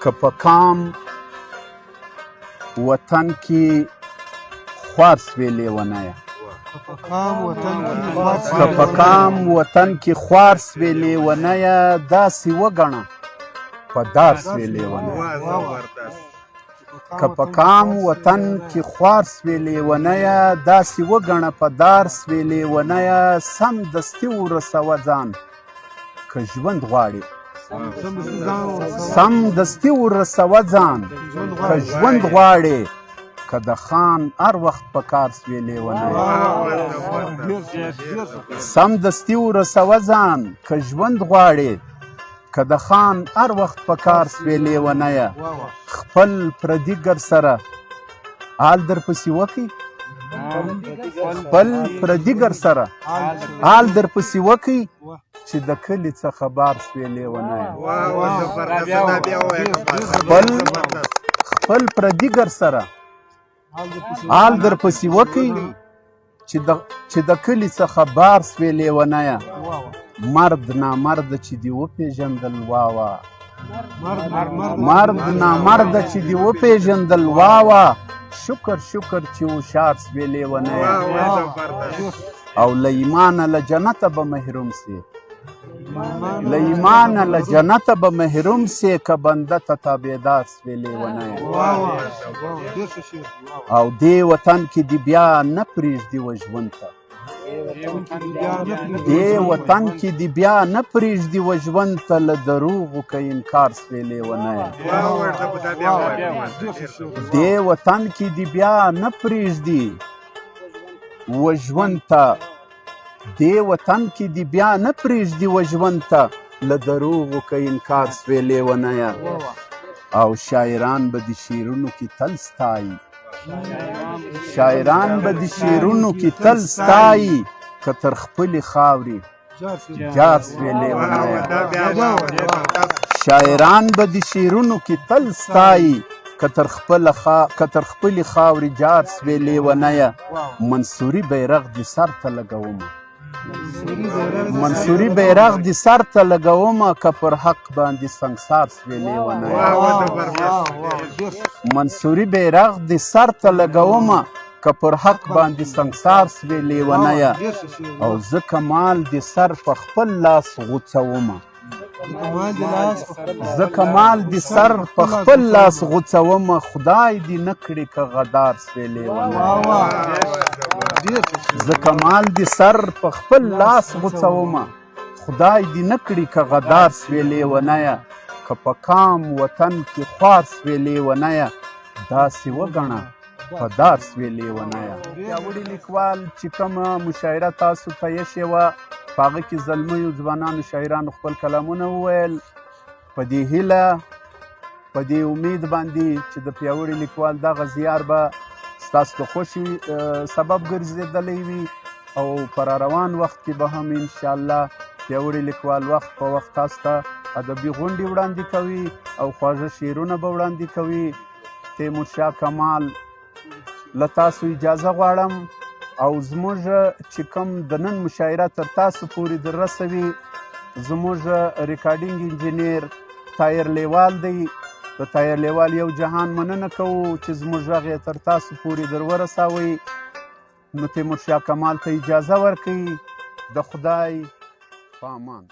که په کام وطن کې خوار سوې لیونیه، که په کام وطن کې خوار سوې لیونیه، داسې وګڼه په دار سوې لیونیه. که په کام وطن کې خوار سوې لیونیه، داسې وګڼه په دار سوې لیونیه. سم دستي ورسوه ځان که ژوند غواړي، سم دستي ورسوه ځان که ژوند غواړي، که د خان هر وخت په کار سوې لیونیه. سم دستي ورسوه ځان که ژوند غواړي، که د خان هر وخت په کار سوې لیونیه. خپل پردي ګر سره حال در پسې وکئ، خپل پردي ګر سره حال در پسې وکئ، چې د کلي څخه بار سوې لیونیه. خپل پردي ګر سره حال در پسې وکئ، چې د کلي څخه بار سوې لیونیه. مرد نامرد چې دې وپېژندل وا وا، مرد نامرد چې دې وپېژندل وا وا، شکر شکر چې هوښیار سوې لیونیه. او له ایمانه له جنته به محروم سې، له ایمانه له جنته به محروم سې، که بنده ته تابعدار سوې لیونیه. او دې وطن کې دې بیا نه پرېږدي و ژوند ته، دې وطن کې دې بیا نه پرېږدي و ژوند ته، له دروغو که انکار سوې لیونیه. دې وطن کې دې بیا نه پرېږدي و ژوند ته، دې وطن کې دې بیا نه پرېږدي و ژوند ته، له دروغو که انکار سوې لیونیه. او شاعران به د شعرونو کې تل ستایي، شاعران به د شعرونو کې تل ستایي، که تر خپلې خاورې جار سوې لیونیه. شاعران به د شعرونو کې تل ستایي، که تر خپلې خاورې جار سوې لیونیه. منصوري بیرغ دې سر ته لګومه، منصوري بیرغ دې سر ته لګومه، که پر حق باندې سنګسار سوې لیونیه. منصوري بیرغ دې سر ته لګومه، که پر حق باندې سنګسار سوې لیونیه. او زه کمال دې سر په خپل لاس غوڅومه، زه کمال دې سر په خپل لاس غوڅومه، خدای دې نه کړي که غدار سوې لیونیه. زه کمال دې سر په خپل لاس غوڅومه، خدای دې نه کړي که غدار سوې لیونیه. که په کام وطن کې خوار سوې لیونیه، داسې وګڼه په دار سوې لیونیه. پیاوړي لیکوال چې کومه مشاعره تاسو ته ایښې وه، په هغه کې زلمیو ځوانانو شاعرانو خپل کلامونه وویل. په دې هیله، په دې امید باندې چې د پیاوړي لیکوال دغه زیار به ستاسو د خوښي سبب ګرځېدلی وي، او په روان وخت کې به هم انشاءالله پیاوړي لیکوال وخت په وخت تاسو ته ادبي غونډې وړاندې کوي او خواږه شعرونه به وړاندې کوي. تیمور شاه کمال له تاسو اجازه غواړم، او زموږ چې کوم د نن مشاعره تر تاسو پورې در رسوي زموږ recording engineer طاهر لیوال دی. د طاهر لیوال یو جهان مننه کوو چې زموږ غږ یې تر تاسو پورې در ورساوی. نو تیمور شاه کمال ته اجازه ورکړئ. د خدای په امان.